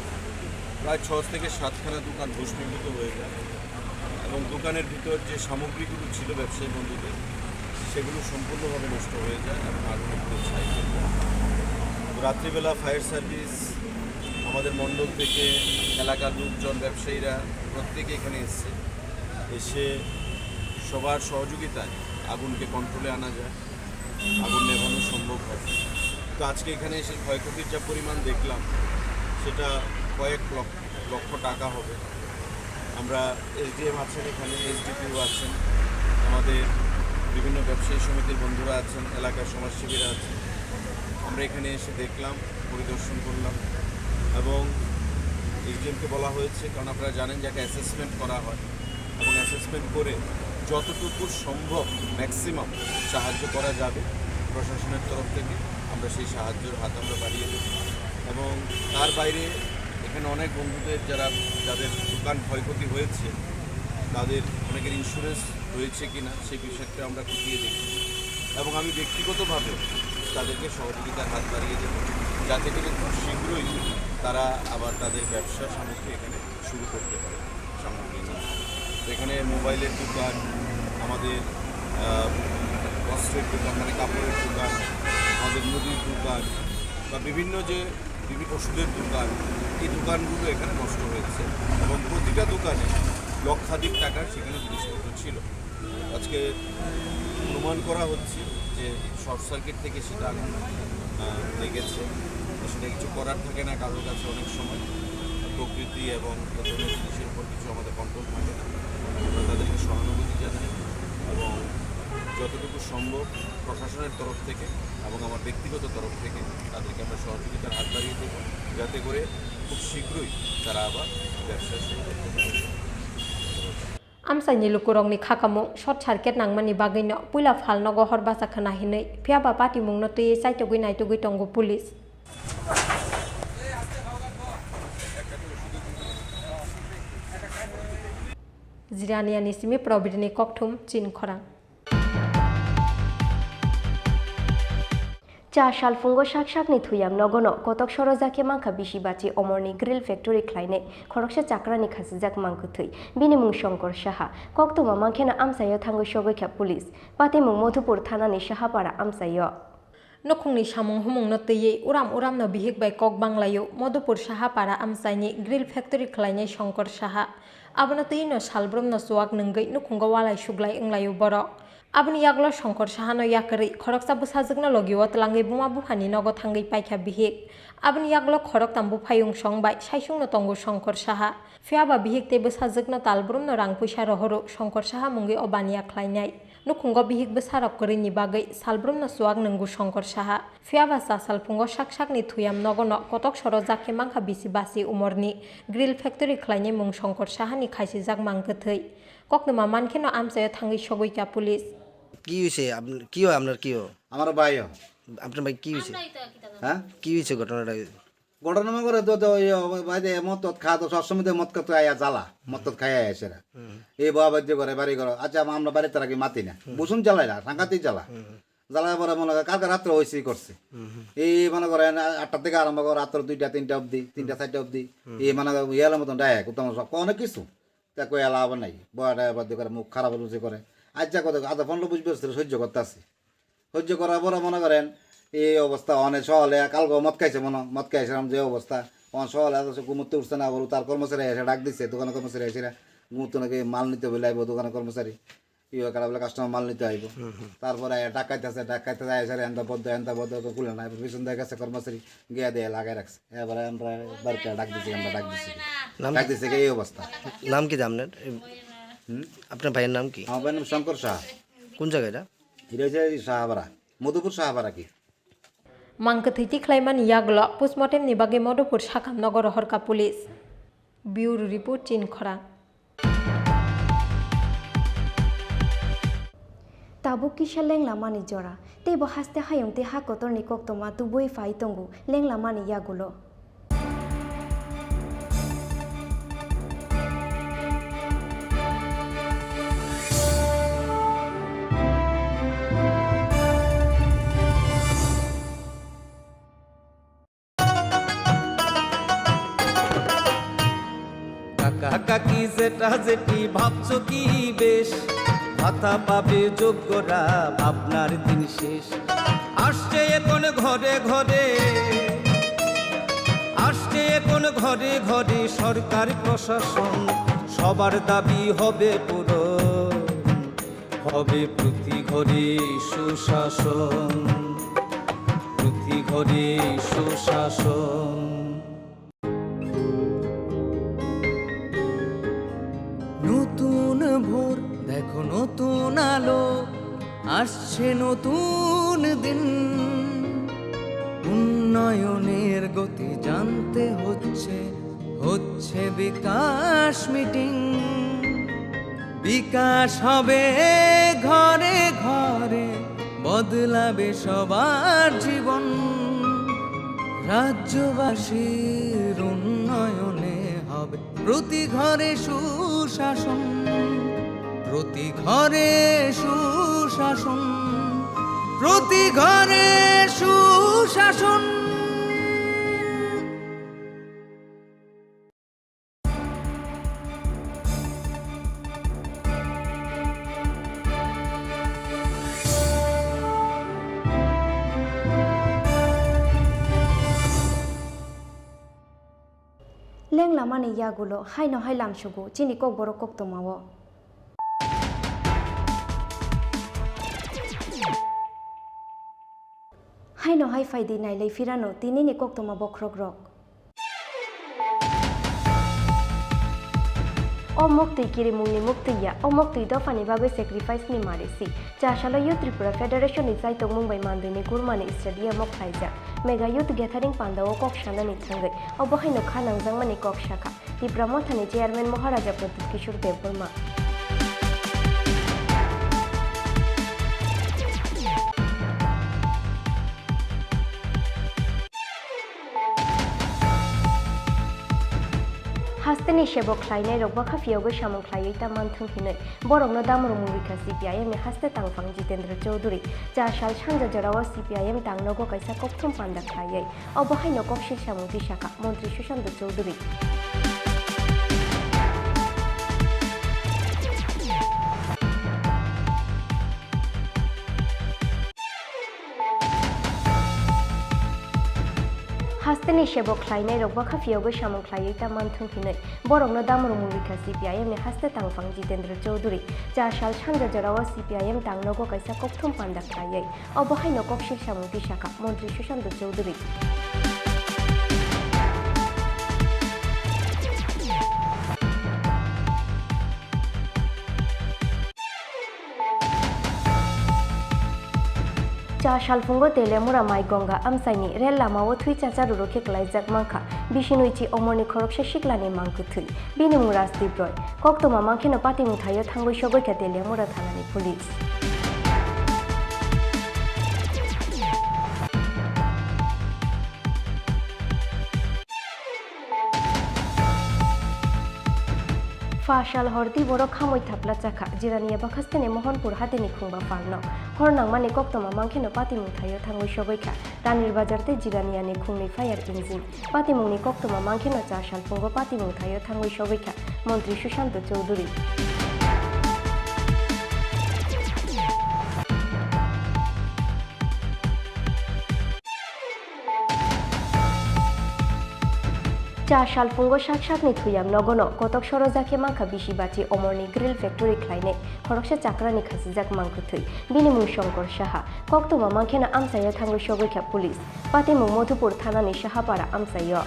প্রায় ছ থেকে সাতখানা দোকান ভস্মীভূত হয়ে যায় এবং দোকানের ভিতর যে সামগ্রীগুলো ছিল ব্যবসায়ী বন্ধুদের, সেগুলো সম্পূর্ণভাবে নষ্ট হয়ে যায় এবং আগুনে পুড়ে ছাই হয়ে যায়। তো রাত্রিবেলা ফায়ার সার্ভিস, আমাদের মণ্ডল থেকে এলাকার লোকজন, ব্যবসায়ীরা প্রত্যেকে এখানে এসছে। এসে সবার সহযোগিতায় আগুনকে কন্ট্রোলে আনা যায়, আগুন নেভানো সম্ভব হয়। তো আজকে এখানে এসে ক্ষয়ক্ষতির যা পরিমাণ দেখলাম, সেটা কয়েক লক্ষ, লক্ষ টাকা হবে। আমরা এসডিএম আছেন এখানে, এসডিপিও আছেন, আমাদের বিভিন্ন ব্যবসায়ী সমিতির বন্ধুরা আছেন, এলাকার সমাজসেবীরা আছেন। আমরা এখানে এসে দেখলাম, পরিদর্শন করলাম এবং এসডিএমকে বলা হয়েছে, কারণ আপনারা জানেন যে একটা অ্যাসেসমেন্ট করা হয় এবং অ্যাসেসমেন্ট করে যতটুকু সম্ভব ম্যাক্সিমাম সাহায্য করা যাবে প্রশাসনের তরফ থেকে আমরা সেই সাহায্যের হাত আমরা বাড়িয়ে দেব। এবং তার বাইরে এখানে অনেক বন্ধুদের যারা, যাদের দোকান ক্ষয়ক্ষতি হয়েছে, তাদের অনেকের ইন্স্যুরেন্স হয়েছে কিনা সেই বিষয়টা আমরা খতিয়ে দেখছি এবং আমি ব্যক্তিগতভাবে তাদেরকে সহযোগিতার হাত বাড়িয়ে দেব, যাতে করে খুব শীঘ্রই তারা আবার তাদের ব্যবসা সামগ্রী এখানে শুরু করতে পারে সামগ্রী নিয়ে। তো এখানে মোবাইলের দোকান, আমাদের, আহ, বস্ত্রের দোকান, মানে কাপড়ের দোকান, আমাদের মুদির দোকান বা বিভিন্ন যে বিভিন্ন ওষুধের দোকান, এই দোকানগুলো এখানে নষ্ট হয়েছে এবং প্রতিটা দোকানে লক্ষাধিক টাকার সেখানে জিনিসপত্র ছিল। আজকে অনুমান করা হচ্ছে যে শর্ট সার্কিট থেকে সেটা আগুন, আহ, লেগেছে। তো সেটা কিছু করার থাকে না কারোর কাছে অনেক সময়। প্রকৃতি এবং এ ধরনের জিনিসের উপর কিছু আমাদের কন্ট্রোল থাকে না। আমরা তাদেরকে সহানুভূতি জানাই এবং যতটুকু সম্ভব প্রশাসনের তরফ থেকে এবং আমার ব্যক্তিগত তরফ থেকে তাদেরকে আমরা সহযোগিতার হাত বাড়িয়ে দেব, যাতে করে খুব শীঘ্রই তারা আবার ব্যবসা শুরু করতে পারে। Amchaini lukurokni khakamung short circuit nangmani bagwino puila phalnogo hor bacha khwna hinwi, phiyaba patimungno twiwi chaitugwi naitugwi tongo police. Jiraniani simi Probirni kokthum chin khorang. Cha salphungo sak sakni thuyang nogono kotok sorojak khe mankha bisi bachi omorni grill factory khlainai khoroksa chakrani khachijak mang kwthwi. Bini mung Shongkor Saha. Koktwma mankheno amchaio thangwi sogwi kha police. Patimung Madhupur thanani Sahapara amchaio. Nukhungni samung humungno twiwi uram uramno bihik bai kok banglaio Madhupur Saha para amchaini grill factory khwlainai Shankar Saha. Abono twiwino salbrumno chuwak nwngwi nukhungo walai suglai wnglaio borok. Aboni yagulo Shankar Sahano yakarwi khoroksa bwsajwkno logio twlangwi buma buphani nogo thangwi paikha bihik. Aboni yagulo khoroktam buphayung song bai saisungno tongo Shankar Saha. Phiyaba bihik tei bwsajwkno talbrumno rang puisa rohoro Shankar Saha mungwi o baniya khlainai. Nukhungo bihik bwsarok kwrwini bagwi salbrumno chuwak nwngo Shankar Saha. Phiyaba cha salphungo sak sakni thuyam nogono kotok soro jak khe mankha bisi basi umorni grill factory khlainai mung Shankar Sahani khaisijak mang kwthwi. Koktwma mankheno amchaio thangwi sogwi kha police. কি হৈছে? আপ-, কি হয় আপনার, কি হয়? আমার ভাই হয়। আপনার ভাই কি হয়েছে? হ্যাঁ? কি হয়েছে ঘটনাটা? ঘটনা মনে করে তো, তো ইয়ে, ওই বাড়িতে মদ টদ খায় তো, সবসময় তো মদ টদ খায়, জ্বালা। মদ টদ খায় আসে এরা। হুম। এই বাবা বাড়িতে করে, বাড়ি করে। আচ্ছা, আম-, আমরা বাড়িতে রাখি মাতি না। হুম। ভীষণ জ্বালায় না, সাংঘাতিক জ্বালা। হুম। জ্বালার পরে মনে করে কালকে রাত্রে ওইসি করছে। হুম, হুম। এই মনে করেন, আ-, আটটার থেকে আরম্ভ করে রাত্র দুইটা, তিনটা অবধি, তিনটা, হুম। চারটা অবধি। হুম। এই মনে করেন ইয়ালার মতন ডায়ে, কোথাও সব, অনেক কিছু। তা কই এলা আবার নাই। বড় ডায়ে বাদ করে মুখ খারাপ হয়ে করে। আচ্ছা, কত আধা পনেরো বিশ বছর ধরে সহ্য করতে আছি। সহ্য করার পরে মনে করেন এই অবস্থা, অনেক সহলে কালকে মদ খাইছে মনে হয়, মদ খাইছিলাম যে অবস্থা, অনেক সহলে এত সে ঘুমোতে উঠছে না, বলো তার কর্মচারী এসে ডাক দিচ্ছে, দোকানের কর্মচারী এসে ঘুমোতে নাকি মাল নিতে বলে আইবো দোকানের কর্মচারী, ইয়ে কাটা বলে কাস্টমার মাল নিতে আইবো। হুম, হুম। তারপরে ডাকাইতেছে, ডাকাইতেছে এসে এন্দা বদ্ধ, এন্দা বদ্ধ, তো খুলে না, পিছন দিয়ে গেছে কর্মচারী, গিয়া দিয়ে লাগাই রাখছে। এবারে আমরা বাড়িতে ডাক দিছি, আমরা ডাক দিছি। নাম ডাক কি? দিছে কি এই অবস্থা। নাম কি আপনার? এই হুম? আপনার ভাইয়ের নাম কি? আমার ভাইয়ের নাম শঙ্কর সাহা। কোন জায়গা এটা? এটা হচ্ছে এই সাহাপাড়া, মধুপুর সাহাপাড়া কি? Mang kwthwi tikhlaimani yagulo postmortem ni bagwi Madhupur sakam nogo rohorkha police. Bureau report, Chinkhorang. Tabuk kisa lenglamani jora, teibo haste hayung tei ha kotorni koktwma tubui phai tongo lenglamani yagulo. কাকা কাকি জেঠা জেঠি ভাবছো কি বেশ, ভাতা পাবে যোগ্যরা ভাবনার দিন শেষ। আসছে এখন ঘরে ঘরে, আসছে এখন ঘরে ঘরে সরকার প্রশাসন, সবার দাবি হবে পূরণ। হবে প্রতি ঘরে সুশাসন, প্রতি ঘরে সুশাসন। নতুন ভোর, দেখো নতুন আলো, আসছে নতুন দিন। উন্নয়নের গতি জানতে হচ্ছে, হচ্ছে বিকাশ মিটিং। বিকাশ হবে ঘরে ঘরে, বদলাবে সবার জীবন। রাজ্যবাসীর উন্নয়নে হবে প্রতি ঘরে সুশাসন, প্রতি ঘরে সুশাসন, প্রতি ঘরে সুশাসন। Lenglamani yagulo haino hai lamsugo chini kokborok koktwmao. Haino hai phaidi nailai phirano tinini koktwma bokhrokrok. O muktwi kirimungni muktwi ya, o muktwi dophani bagwi sacrifice ni mari si. Chasalo Youth Tripura Federation ni chaitokmung bai Mandwini Gurmani Stadium o khlaijak Mega Youth Gathering pandao kok sanani thangwi, obo haino kha nangjakmani kok sakha Tipra Mothani Chairman Maharaja Pradyut Kishore Debbarma. Hasteni sebo khlainairok bwkha phiyogwi samung khlaiwi ta manthung hinwi borokno damrwngmung rikha C P I M ni haste tangphang Jitendra Chowdhury. Chasal sanja jorao C P I M tangnogo kaisa kokthum panda khlaiwi. Obo haino kok silsamung tisakha Montri Sushanta Chowdhury. Tini sebok khlainairok bwkha phiyogwi samung khlaiwi ta manthung hinwi borokno damrumung rikha C P I M ni haste tangphang Jitendra Chowdhury. Cha sal sanja jorao C P I M tangnogo kaisa kokthum panda khlaiwi. Obo haino koksil samung tisakha Montri Sushanta Chowdhury. Cha salphungo Teliamura Maigonga amchaini rel lamao thwi chacharurok khe klaijak mankha. Bisinoichi omorni khoroksa siklani mang kwthwi. Bini mung Rajdeep Roy. Koktwma mankheno patimung thaio thangwi sogwi kha Teliamura thanani police. Pha sal hor di borok khamwi thapla chakha, Jirania bakhasteni Mohanpur hatini khungba phalno. Hor nangmani koktwma mankheno patimung thaio thangwi sogwi kha, Ranir Bazar tei Jiraniani khungni fire engine. Patimungni koktwma mankheno cha salphungo patimung thaio thangwi sogwi kha, Montri Sushanta Chowdhury. Cha salphungo sak sakni thuyang nogono kotok soroja khe mankha bisi bachi omorni grill factory khlainai khoroksa chakrani khachijak mang kwthwi. Bini mung Shankar Saha. Koktwma mankheno amchaio thangwi sogwi kha police. Patimung Madhupur thanani Sahapara amchaio.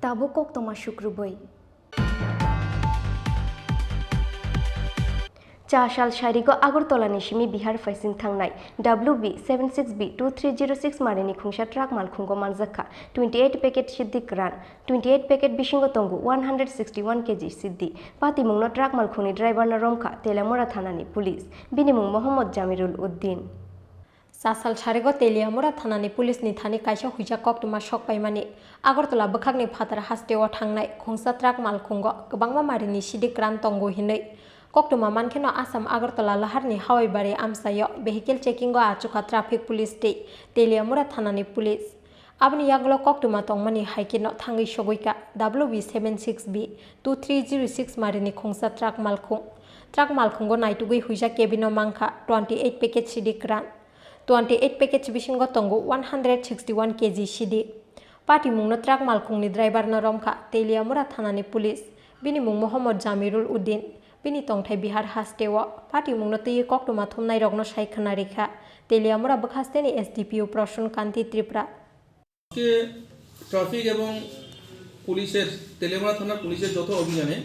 Tabuk koktwma sukrubwi. Cha sal sarigo Agartala ni simi Bihar phaising thangnai W B seven six B two three zero six marini khungsa truck malkhungo manjakha twenty eight packet siddi kwran. Twenty eight packet bisingo tongo one hundred sixty one K G siddi. Patimungno truck malkhungni driver no romkha Teliamura thanani police. Bini mung Mohammad Jamirul Uddin. Cha sal sarigo Teliamura thanani police ni thani kaisa huijak koktwma sok paimani. Agartala bwkhakni phatar hasteo thangnai khungsa truck malkhungo kwbangma marini sidi kwran tongo hinwi. Koktwma mankheno Assam Agartala laharni Hawaibari amchaio vehicle checking o achukha traffic police tei Teliamura thanani police. Aboni yagulo koktwma tongmani hai kheno thangwi sogwi kha W B seven six B two three zero six marini khungsa truck malkhung. Truck malkhungo naitugwi huijak cabin o mankha twenty eight packet sidi kwran. Twenty eight package bisingo tongo one hundred sixty one K G sidi. Patimungno truck malkhungni driver no romkha Teliamura thanani police. Bini mung Mohammad Jamirul Uddin. Bini tongthai Bihar hasteo. Patimungno twiwi koktwma thumnairokno sai khwna rikha Teliamura bwkhasteni S D P O Prasun Kanti Tripura. আজকে ট্রাফিক এবং পুলিশের, তেলিয়ামুড়া থানার পুলিশের যৌথ অভিযানে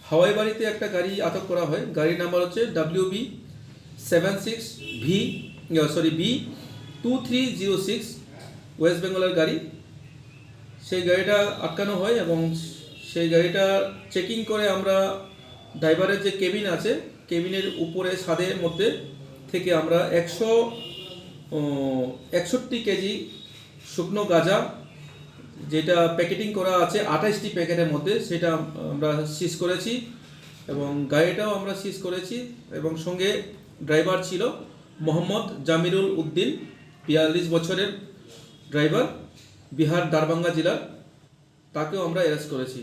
হাওয়াইবাড়িতে একটা গাড়ি আটক করা হয়। গাড়ির নাম্বার হচ্ছে W B seven six V, sorry, B two three zero six, West বেঙ্গলের গাড়ি। সেই গাড়িটা আটকানো হয় এবং সেই গাড়িটা চেকিং করে আমরা ড্রাইভারের যে কেবিন আছে, কেবিনের উপরে ছাদের মধ্যে থেকে আমরা একশো, ও, একষট্টি কেজি শুকনো গাঁজা, যেটা প্যাকেটিং করা আছে আঠাশটি প্যাকেটের মধ্যে, সেটা আমরা সিজ করেছি এবং গাড়িটাও আমরা সিজ করেছি এবং সঙ্গে ড্রাইভার ছিল মোহাম্মদ জামিরুল উদ্দিন, বিয়াল্লিশ বছরের ড্রাইভার, বিহার দারবাঙ্গা জেলার। তাকেও আমরা অ্যারেস্ট করেছি।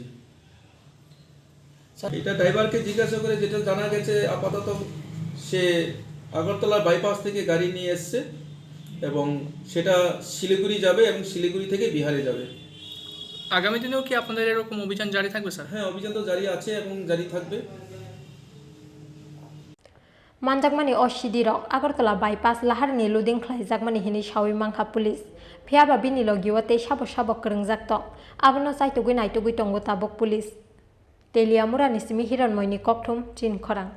স্যার। এটা ড্রাইভারকে জিজ্ঞাসা করে যেটা জানা গেছে, আপাতত সে আগরতলার বাইপাস থেকে গাড়ি নিয়ে এসছে এবং সেটা শিলিগুড়ি যাবে এবং শিলিগুড়ি থেকে বিহারে যাবে। আগামী দিনেও কি আপনাদের এরকম অভিযান জারি থাকবে, স্যার? হ্যাঁ, অভিযান তো জারি আছে এবং জারি থাকবে। Manjakmani o sidirok Agartala bypass laharni loading khlaijakmani hinwi saui mankha police. Phiyaba bini logio tei sabo sabo kwrwngjak tong. Abono chaitugwi naitugwi tongo tabuk police. Teliamurani simi Hironmoini kokthum chin khorang.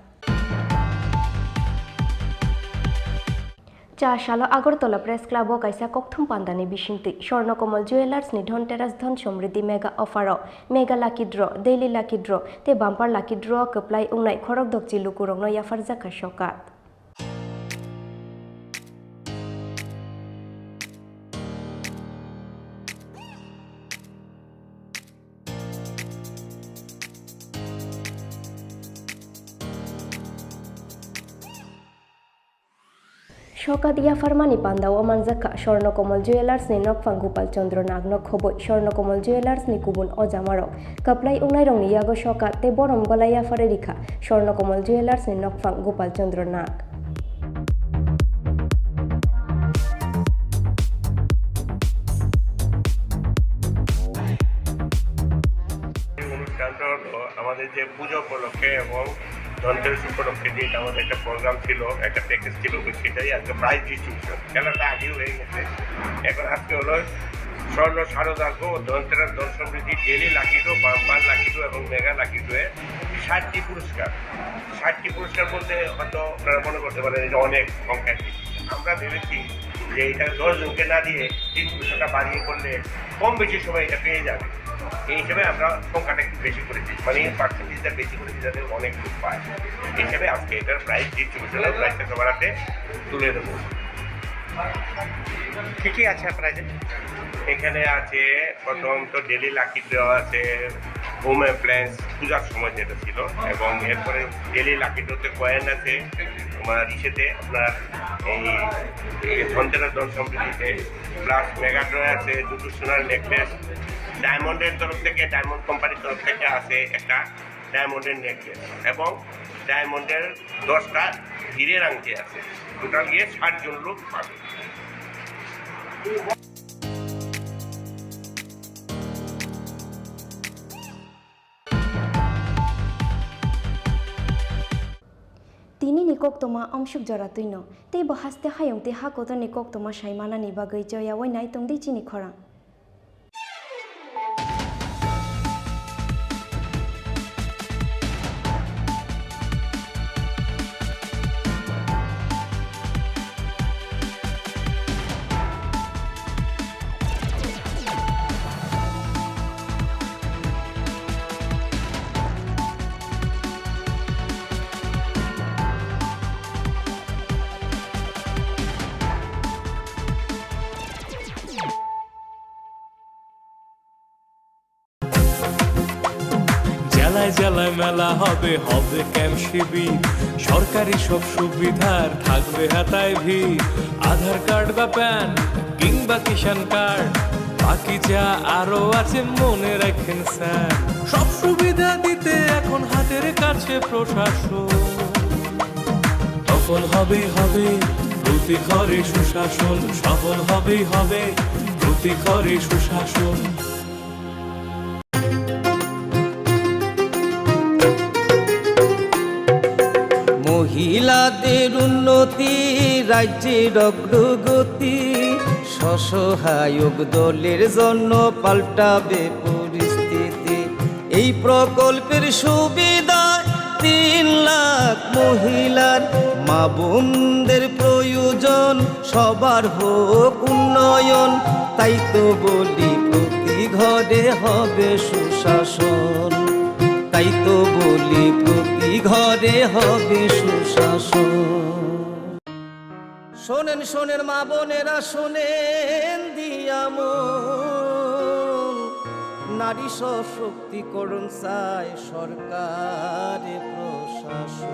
Cha salo Agartala Press Club o kaisa kokthum pandani bisingtwi Swarnakomal Jewellers ni Dhanteras Dhan Samriddhi Mega Offer o Mega Lucky Draw, Daily Lucky Draw tei Bumper Lucky Draw o kwplai wngnai khorokdokchi lukurokno yapharjakha sokat. Sokat yapharmani pandao manjakha Swarnakamala Jewellers ni nokphang Gopal Chandra Nag no khoboi Swarnakamala Jewellers ni kubun ojamarok kwplai wngnairokni yago sokat tei borom bwlai yapharwi rikha Swarnakamala Jewellers ni nokphang Gopal Chandra Nag. অনুষ্ঠানটা হলো আমাদের যে পুজো উপলক্ষে এবং ধনতেরাস উপলক্ষে যে এটা আমাদের একটা প্রোগ্রাম ছিল, একটা প্যাকেজ ছিল, ওই সেটাই আজকে প্রাইজ ডিস্ট্রিবিউশন। খেলাটা আগেই হয়ে গেছে, এখন আজকে হলো স্বর্ণ সারদার্ঘ ও ধনতেরাস ধন সমৃদ্ধি, daily lucky draw, bumper lucky draw এবং মেগা লাকি ড্রয়ে ষাটটি পুরস্কার। ষাটটি পুরস্কার বলতে হয়তো আপনারা মনে করতে পারেন এটা অনেক সংখ্যা। আমরা ভেবেছি যে এটা দশ জনকে না দিয়ে তিন পুরস্কারটা বাড়িয়ে করলে কম বেশি সবাই এটা পেয়ে যাবে। এই হিসেবে আমরা সংখ্যাটা একটু বেশি করেছি, মানে পার্সেন্টেজটা বেশি করেছি, যাতে অনেক লোক পায়। এই হিসেবে আজকে এটার প্রাইস ডিস্ট্রিবিউশনের প্রাইসটা সবার হাতে তুলে দেবো। কি কি আছে প্রাইজে? এখানে আছে প্রথম তো ডেইলি লাকি ড্র আছে, হোম অ্যাপ্লায়েন্স পূজার সময় যেটা ছিল, এবং এরপরে ডেইলি লাকি ড্রতে কয়েন আছে, তোমার ইসেতে আপনার এই, এই ধনতেরাস ধন সমৃদ্ধিতে, প্লাস মেগা ড্র আছে, দুটো সোনার নেকলেস, ডায়মন্ডের তরফ থেকে, ডায়মন্ড কোম্পানির তরফ থেকে আছে একটা ডায়মন্ডের নেকলেস এবং ডায়মন্ডের দশটা হীরের আংটি আছে। টোটাল গিয়ে ষাট জন লোক পাবে। Tini ni koktwma amsuk jora twino, tei bo haste hayung tei ha kotor ni koktwma sai manani bagwi choya wai nai tong di chini khorang. জেলায় জেলায় মেলা হবে, হবে ক্যাম্প শিবির। সরকারি সব সুবিধার থাকবে হাতায় ভিড়। আধার কার্ড বা প্যান কিংবা কিষাণ কার্ড, বাকি যা আরো আছে মনে রাখেন স্যার। সব সুবিধা দিতে এখন হাতের কাছে প্রশাসন। সফল হবে, হবে প্রতি ঘরে সুশাসন, সফল হবে, হবে প্রতি ঘরে সুশাসন। মহিলাদের উন্নতি, রাজ্যের অগ্রগতি, স্বসহায়ক দলের জন্য পাল্টাবে পরিস্থিতি। এই প্রকল্পের সুবিধায় তিন লাখ মহিলার, মা বোনদের প্রয়োজন সবার হোক উন্নয়ন। তাই তো বলি প্রতি ঘরে হবে সুশাসন, তাই তো বলি প্রতি ঘরে হবে সুশাসন। শোনেন, শোনেন মা বোনেরা, শোনেন দিয়া মন, নারী সশক্তিকরণ চায় সরকারে প্রশাসন।